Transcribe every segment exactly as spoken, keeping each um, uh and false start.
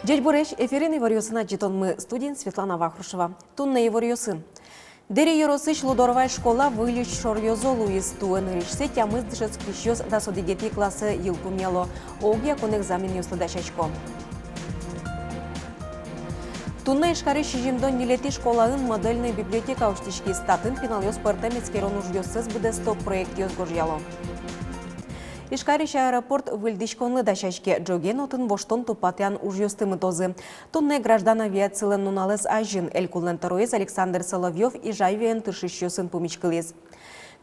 Ӟечбуресь! Эфирын иворъёсын ӝытонмы, студиын Светлана Вахрушева. Туннэ иворъёсын. Дэри ёросысь Лудорвай школа выльысь шоръёзо луиз. Туэ нырысьсэ тямыс дышетскисьёс дас одӥгетӥ классэ йылпумъяло, огъя кун экзаменъёслы дасясько. Туннэ Ижкарысь сизьымдон ньылетӥ школаын модельной библиотека усьтӥськиз. Татын пиналъёс пӧртэм эскерон ужъёссэс быдэсто, проектъёс гожъяло. Ижкарысь аэропорт выльдӥськонлы дасяське. Ӝоген отын воштон-тупатъян ужъёсты мытозы. Туннэ граждан авиацилэн нуналэз азьын элькунлэн тӧроез Александр Соловьёв Ижавиаын тыршисьёсын пумиськылӥз.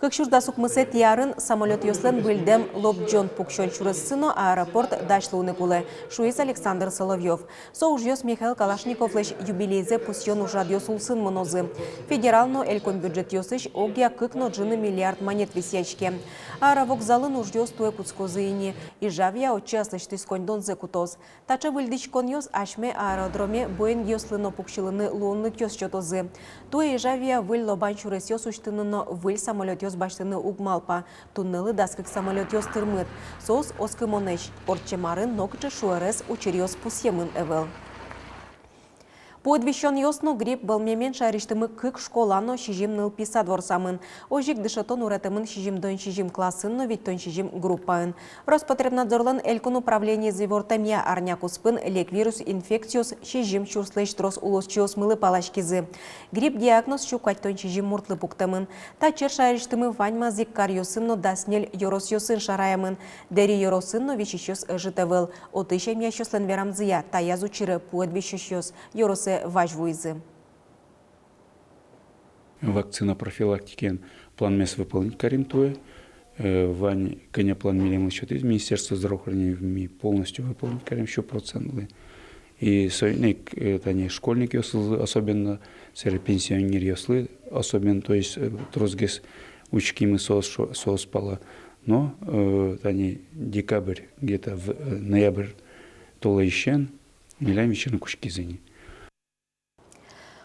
Кык сюрс дас укмысэтӥ арын самолётъёслэн выльдэм лобӟон-пуксён сюрессы но аэропорт дась луыны кулэ, шуиз Александр Соловьёв. Со ужъёс Михаил Калашниковлэсь юбилейзэ пусъён ужрадъёс улсын мынозы. Федерал но элькун бюджетъёсысь огъя кык но ӝыны миллиард манет висъяське. Аэровокзалын ужъёс туэ кутскозы ини. Ижавиа отчы аслэсьтыз коньдонзэ кутоз. Таӵе выльдӥськонъёс асьме аэродроме Боингъёслы но пуксьылыны луонлыкъёс сётозы. Туэ Ижавиа выль лобан сюресъёс усьтыны но выль самолётъёс басьтыны уг малпа. Туннэлы дас кык самолётъёс тырмыт. Соос оскымонэсь, ортчем арын нокыӵе шуэрес учыръёс пусъемын ӧвӧл. Пуэд висёнъёс но грипп вӧлмемен шаерысьтымы кык школа но сизьым нылпи сад ворсамын. Озьы ик дышетон уретэмын сизьымдон сизьым классын но витьтон сизьым группаын. Роспотребнадзорлэн элькун управлениез ивортэмъя, арня куспын леквирус инфекциос сизьым сюрслэсь трос улосчиосмылы паласькизы. Грипп диагноз сю куатьтон сизьым муртлы пуктэмын. Та чер шаерысьтымы ваньмаз ик каръёсын но дас ньыль ёросъёсын шараямын. Дэри ёросын но висисьёс ӧжыт ӧвӧл. Отысь эмъясьёслэн верамзыя, таяз учыре пуэд висисьёс ёросэ вазь вуизы. Вакцина профилактикаен планмес выполнить карим туэ. Э, вань кӧня план милемлы сётӥз Министерство здравоохранения, ми полностью выполнить карим сю процентлы. И соин ик, э, тани школьникъёслы особенно, собере пенсионеръёслы особенно, то есть, э, тросгес учкимы соос, шо-, соос пала. Но, э, тани декабрь, где-то в, э, ноябрь толэзьысен милям висьыны кутскизы ини.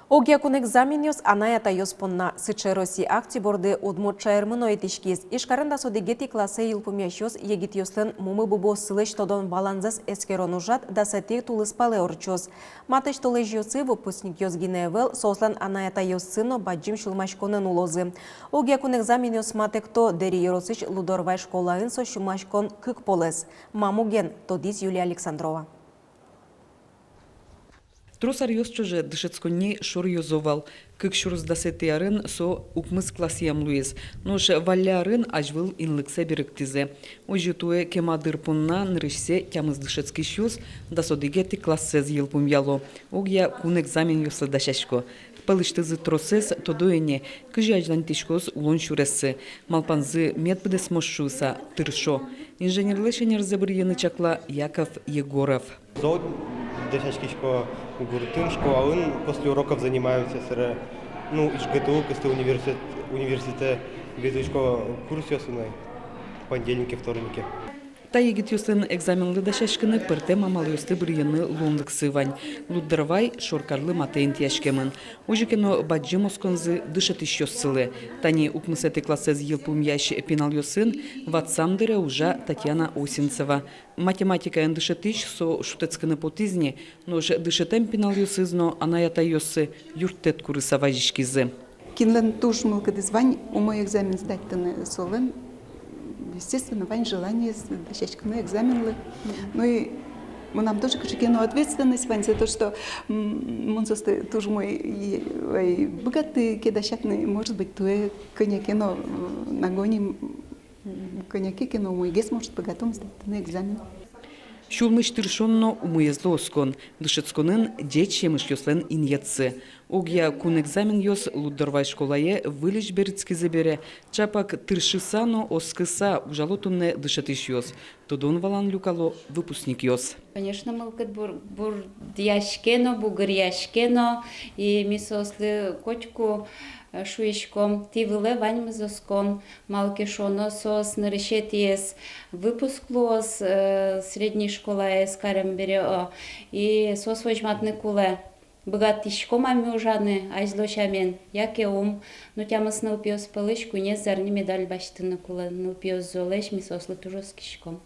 Огъя кун экзаменъёс анай-атайёс понна. Сыӵе Россия акци борды Удмурт шаермы но итӥськиз. Ижкарын дас одӥгетӥ классэ йылпумъясьёс егитъёслэн мумы-бубыоссылэсь тодон-валанзэс эскерон ужрад дасэтӥ тулыспалэ ортчоз. Матысь толэзьёсы выпускникъёс гинэ ӧвӧл, соослэн анай-атайёссы но бадӟым сюлмаськонэн улозы. Огъя кун экзаменъёс матэкто. Дэри ёросысь Лудорвай школаын со сюлмаськон кык полэс. Ма муген, тодӥз Юлия Александрова. Трос аръёс ӵоже дышетсконни шоръёзо вал. Кык сюрс дасэтӥ арын со укмыс классъем луиз. Нош валле арын азьвыл инлыксэ берыктӥзы. Озьы туэ кема дыр понна нырысьсэ тямыс дышетскисьёс дас одӥгетӥ классэз йылпумъяло, огъя кун экзаменъёслы дасясько. Пӧлысьтызы тросэз тодо ини, кызьы азьланьтӥськоз улон сюрессы. Малпанзы мед быдэсмоз шуыса тыршо. Инженерлэсь ӧнерзэ бырйыны чакла Яков Егоров. Зол дасяськисько гуртын, школаын после уроков занимаемся, собере, ну, ИжГТУ, кыстӥ университет, университетэ ветлӥсько курсъёсы но, понедельнике, вторнике. Та егитъёслэн экзаменлы дасяськыны пӧртэм амалъёсты бырйыны луонлыксы вань. Лудорвай шоркарлы матэ интыяськемын. Озьы ке но бадӟым осконзы дышетӥсьёссылы. Тани укмысэтӥ классэз йылпумъясь пиналъёсын ватсам дыре ужа Татьяна Осинцева. Математикаен дышетӥсь со шутэтскыны потӥз ни, нош дышетэм пиналъёсыз но анай-атайёссы юрттэт курыса вазиськизы. Кинлэн туж мылкыдыз вань умой экзамен сдать карыны, солэн, естественно, вань желание с-, дасяськыны экзаменлы. Ну и мынам тоже кыӵе ке но ответственность вань за то, что, м, мон соосты туж умой и, и быгаты ке дасяны, может быть, туэ кӧня ке но, м, нагоним, м, кӧня ке ке но умойгес, может, быгатом сдать карыны экзамен. Сюлмысь тыршон но умоезлы оскон — дышетсконын ӟеч емышъёслэн инъетсы. Огъя кун экзаменъёс Лудорвай школае выльысь берытскизы бере, чапак тыршыса но оскыса ужало туннэ дышетӥсьёс, тодон-валан люкало выпускникъёс. Конечно, мылкыд бур-, бурдъяське но, бугыръяське но, и ми соослы котьку, э, шуиськом, тӥ вылэ ваньмыз оскон, малы ке шуоно соос нырысетӥез выпуск луоз, э, средней школаез карем бере, о, и соос возьматыны кулэ, быгатӥськом-а ми ужаны азьло сямен, яке ум. Ну, тямыс нылпиос пӧлысь куинез зарни медаль басьтыны кулэ нылпиос золэсь, ми соослы туж оскиськом.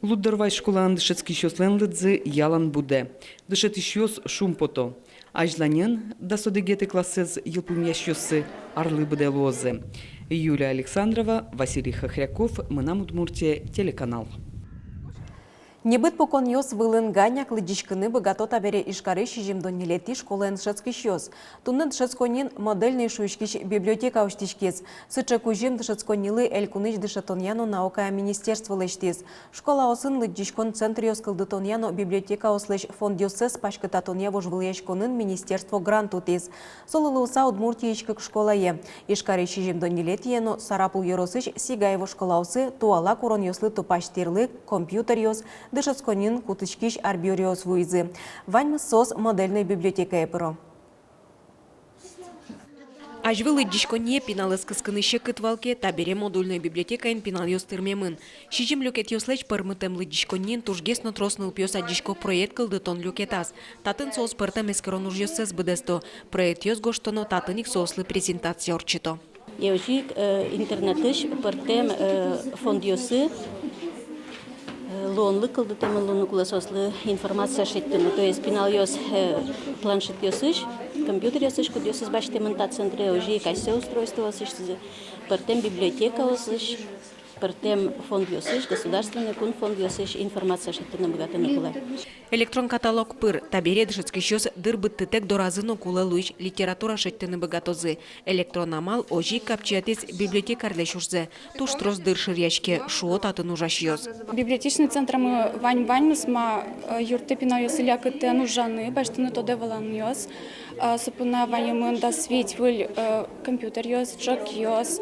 Лудорвай школаын дышетскисьёслэн лыдзы ялан будэ. Дышетӥсьёс шумпото: азьланьын дас одӥгетӥ классэз йылпумъясьёссы арлы быдэ луозы. Юлия Александрова, Василий Хохряков, «Мынам Удмуртие» телеканал. Небыт пуконъёс вылын ганяк лыдӟиськыны быгато табере Ижкарысь сизьымдон ньылетӥ школаын дышетскисьёс. Туннэ дышетсконниын модельной шуиськись библиотека усьтӥськиз. Сыӵе кузьым дышетсконнилы элькунысь дышетонъя но наукая министерство лэсьтӥз. Школаосын лыдӟиськон центръёс кылдытонъя но библиотекаослэсь фондъёссэс паськытатонъя вожвылъяськонын министерство грант утӥз. Солы луыса Удмуртиысь кык школае, Ижкарысь сизьымдон ньылетӥе но Сарапул ёросысь Сигаево школаосы, туала куронъёслы тупась тирлык, компьютеръёс, дышетсконниын кутӥськись арбериос вуизы. Ваньмыз соос модельной библиотекае пыро. Азьвыл лыдӟиськонние пиналэз кыскыны секыт вал ке, табере модульной библиотекаын пиналъёс тырмемын. Сизьым люкетъёслэсь пӧрмытэм лыдӟиськонниын тужгес но трос нылпиос адӟисько проект кылдытон люкетаз. Татын соос пӧртэм эскерон ужъёссэс быдэсто. Проектъёс гожто но татын ик соослы презентация ортчыто. Озьы ик, э, интернетысь пӧртэм, э, фондъёсы, э, луонлык кылдытэмын луыны кулэ соослы информация шедьтыны. То есть пиналъёс, э, планшетъёсысь, компьютеръёсысь, кудъёсыз басьтэмын та центре, озьы ик асьсэ устройствоосысь, пӧртэм библиотекаосысь, пӧртэм фондъёсысь, государственной, кун фондъёсысь информация шедьтыны быгатыны кулэ. Электрон каталог пыр табере дышетскисьёс дыр быдтытэк доразы но кулэ луись литература шедьтыны быгатозы. Электрон амал озьы ик капчиятӥз библиотекарьлэсь ужзэ. Туж трос дыр шыръяське, шуо татын ужасьёс. Библиотечный центрамы вань-ваньмыз, ма, э, юрттэ пиналъёслы лякытэн ужаны, басьтыны тодэ-валанъёс. Э, со понна ваньмыз дас вить выль, э, компьютеръёс, ӝӧкъёс,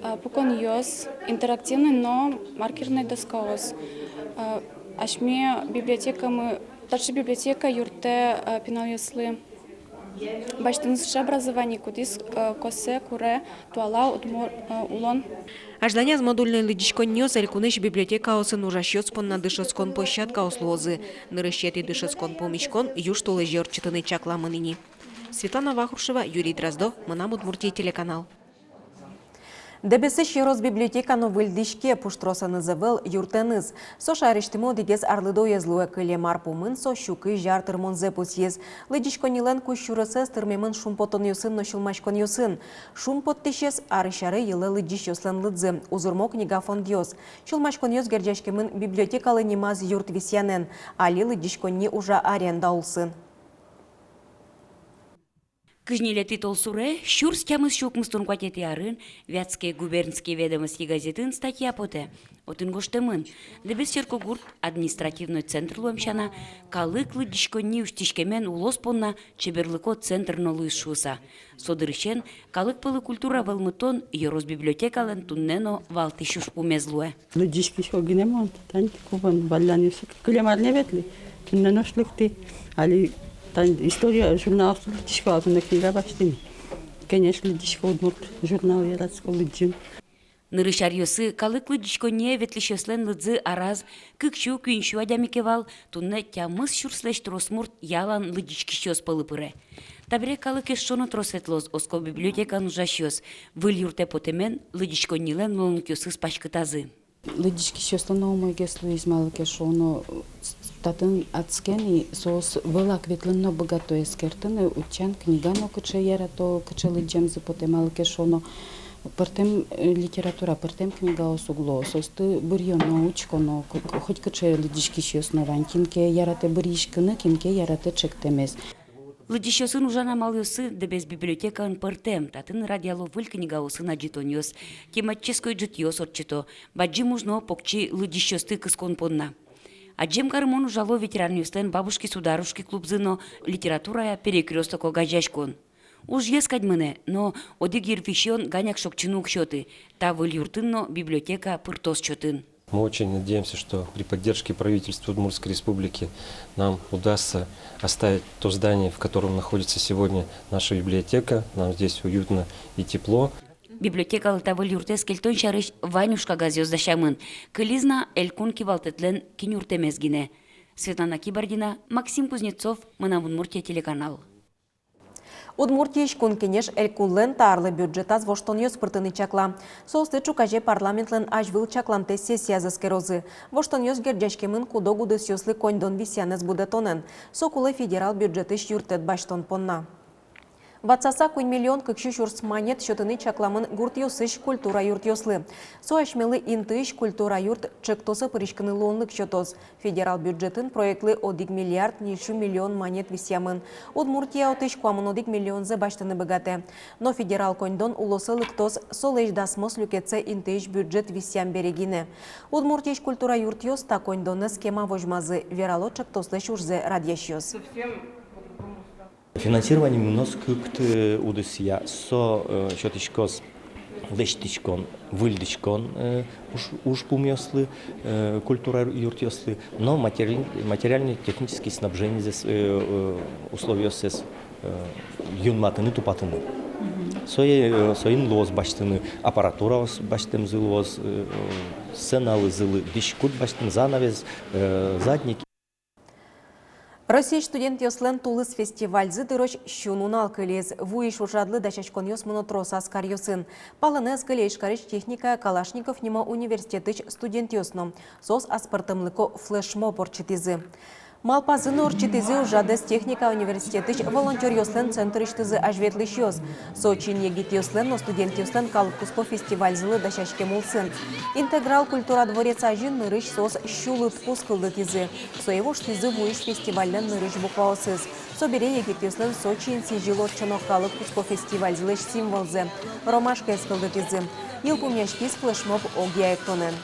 э, пуконъёс, интерактивной но маркерной доскаос. Э, асьме библиотекамы, таӵе библиотека юрттэ, э, пиналъёслы басьтыны сыӵе образование, кудӥз, э, косэ, куре туала удмурт, э, улон. Азьланяз модульной лыдӟиськонниос элькунысь библиотекаосын ужасьёс понна дышетскон площадкаос луозы. Нырысетӥ дышетскон пумиськон южтолэзе ортчытыны чакламын ини. Светлана Вахрушева, Юрий Дроздов, «Мынам Удмуртие» телеканал. Дэбесысь ёрос библиотека но выльдӥське, пуштросэныз ӧвӧл, юртэныз. Со шаерысьтымы одӥгез арлыдоез луэ. Кылем ар пумын со сю кызь ар тырмонзэ пусйиз. Лыдӟиськоннилэн кузь сюресэз тырмемын шумпотонъёсын но сюлмаськонъёсын. Шумпоттӥсез арысь аре йылэ лыдӟисьёслэн лыдзы, узырмо книга фондъёс. Сюлмаськонъёс герӟаськемын библиотекалы нимаз юрт висъянэн. Али лыдӟиськонни ужа аренда улсын. Кызь ньылетӥ толсуре, сюрс тямыс сю укмыстон куатетӥ арын, Вятские губернские ведомости газетын статья потэ. Отын гожтэмын: Дэбес черкогурт административной центр луэм сяна, калык лыдӟиськонни усьтӥськемен улос понна чеберлыко центр но луиз шуыса. Со дырысен калык пӧлы культура вӧлмытон ёрос библиотекалэн туннэ но валтӥсь ужпумез луэ. Лыдӟиськисько гинэ мон, тань кубон валлянъёсы кылем арня ветлӥ, туннэ нош лыктӥ. Али тань история журналъёсты лыдӟисько, а туннэ книга басьтӥ ни. Кенеш лыдӟисько, удмурт журнал яратӥсько лыдӟыны. Нырысь аръёсы калык лыдӟиськонние ветлӥсьёслэн лыдзы араз кык сю, куинь сю адями ке вал, туннэ тямыс сюрслэсь трос мурт ялан лыдӟиськисьёс пӧлы пыре. Табере калык эшшо но трос ветлоз, оско библиотекаын ужасьёс. Выль юртэ потэмен лыдӟиськоннилэн луонлыкъёсыз паськытазы. Лыдӟиськисьёслы но умойгес луиз, малы ке шуоно, татын адске ни, соос вылак ветлыны но быгато эскерыны, утчан книга но кыӵе ярато, кыӵе лыдӟемзы потэ, малы ке шуоно, пӧртэм, э, литература, пӧртэм книгаос уг луо, соосты быръёно, учконо, ко-, ко-, хоть кыӵе лыдӟиськисьёс но вань, кин ке яратэ быръиськыны, кин ке яратэ чектэмез. Лыдӟисьёсын ужан амалъёссы Дэбес библиотекаын пӧртэм, татын радъяло выль книгаосын адӟытонъёс, тематической ӝытъёс ортчыто, бадӟым уж но покчи лыдӟисьёсты кыскон понна. Адӟем карымон ужало ветеранъёслэн «Бабушки-сударушки» клубзы но «Литературая перекрёсток» огазеяськон. Ужъёс кадь мынэ, но одӥг йырвисён ганяк шокчыны уг сёты, та выль юртын но библиотека пыртоз чотын. Мы очень надеемся, что при поддержке правительства Удмуртской Республики нам удастся оставить то здание, в котором находится сегодня наша библиотека. Нам здесь уютно и тепло. Библиотекалы та выль юртэз кельтон сярысь вань уж кагазъёс дасямын. Кылиз на элькун кивалтэтлэн кинюртэмез гинэ. Светлана Кибардина, Максим Кузнецов, «Мынам Удмуртие» телеканал. Удмуртиысь Кун Кенеш элькунлэн та арлы бюджетаз воштонъёс пыртыны чакла. Соосты ӵуказе парламентлэн азьвыл чакламтэ сессияз эскерозы. Воштонъёс герӟаськемын куд-ог удысъёслы коньдон висъянэз будэтонэн. Со кулэ федерал бюджетысь юрттэт басьтон понна. Ватсаса куинь миллион кык сю сюрс манет сётыны чакламын гуртъёсысь культура юртъёслы. Со асьмелы интыысь культура юрт ӵектосэ пыриськыны луонлык сётоз. Федерал бюджетын проектлы одӥг миллиард ньыль сю миллион манет висъямын. Удмуртия отысь куамын одӥг миллионзэ басьтыны быгатэ. Но федерал коньдон улосэ лыктоз солэсь дасмос люкетсэ интыысь бюджет висъям бере гинэ. Удмуртиысь культура юртъёс та коньдонэз кема возьмазы, верало ӵектослэсь ужзэ радъясьёс. Финансирование мыноз кыкты удысъя. Со, э, сётӥськоз лэсьтӥськон, выльдӥськон, э, уж-, ужпумъёслы, э, культура юртъёслы, но материаль-, материально-технический снабжениезэс, э, э, условиоссэс, э, юнматыны, тупатыны. Сое, э, соин луоз басьтыны, аппаратураос басьтэмзы луоз, э, э, сценалы, зылы дӥськут басьтыны, занавес, э, задник. Россиысь студентъёслэн «Тулыс» фестивальзы дырозь сю нунал кылиз. Вуись ужрадлы дасяськонъёс мыно трос ас каръёсын. Палэнэ ӧз кыльы Ижкарысь техникая Калашников нимо университетысь студентъёс но. Соос аспӧртэмлыко флешмоб ортчытӥзы. Малпазы но ортчытӥзы ужрадэз техникая университетысь волонтёръёслэн центрысьтызы азьветлӥсьёс. Сочиын егитъёслэн но студентъёслэн калык куспо фестивальзылы дасяськем улсын. «Интеграл» культура дворец азьын нырысь соос сю лыдпус кылдытӥзы. Сое воштӥзы вуись фестивальлэн нырысь букваосыз. Собере егитъёслэн Сочиын сӥзьыл ортчоно калык куспо фестивальзылэсь символзэ — ромашкаез кылдытӥзы. Йылпумъяськиз флешмоб огъя эктонэн.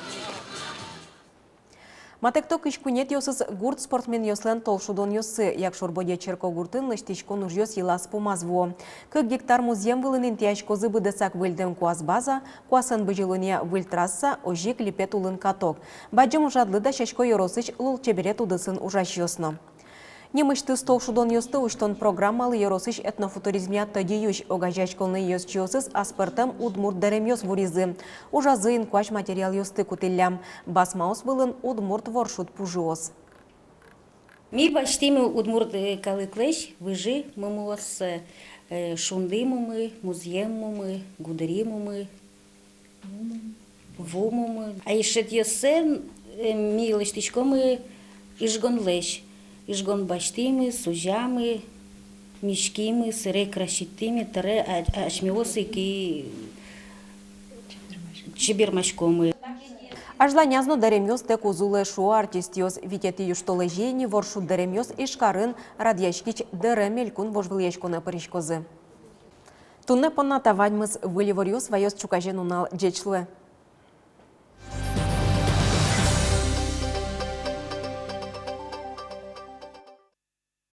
Матэкто кызь куинетӥосыз гурт спортсменъёслэн толшудонъёссы. Якшур-Бӧдья черкогуртын лэсьтӥськон ужъёс йылаз-пумаз вуо. Кык гектар музъем вылын интыяськозы быдэсак выльдэм куас база, куасэн бызьылонъя выль трасса, озьы ик липет улын каток. Бадӟым ужрадлы дасясько ёросысь лулчеберет удысын ужасьёс но. Нимысьтыз толшудонъёсты усьтон программалы ёросысь этнофутуризмъя «Тӧдьы юсь» огазеяськонлэн ёзчиосыз аспӧртэм удмурт дэремъёс вуризы. Ужазы инкуазь материалъёсты кутӥллям. Басмаос вылын удмурт воршуд пужыос. Ми басьтӥмы удмурт, э, калыклэсь выжы мумыоссэ, э, шунды мумы, музъем мумы, гудыри мумы, ву мумы. А ишетъёссэ, э, ми лэсьтӥськомы ыжгонлэсь. Ыжгон басьтӥмы, сузямы, миськимы, сэре краситьтӥмы, тэре а-, асьмеос ик и чебермаськомы. Азьланяз но дэремъёс тэк уз улэ, шуо артистъёс. Витетӥ южтолэзе ини воршуд дэремъёс Ижкарын радъяськись «Дэрем» элькун вожвылъяськонэ пыриськозы. Туннэ понна та ваньмыз. Выль иворъёс ваёз ӵуказе нунал. Ӟеч луэ.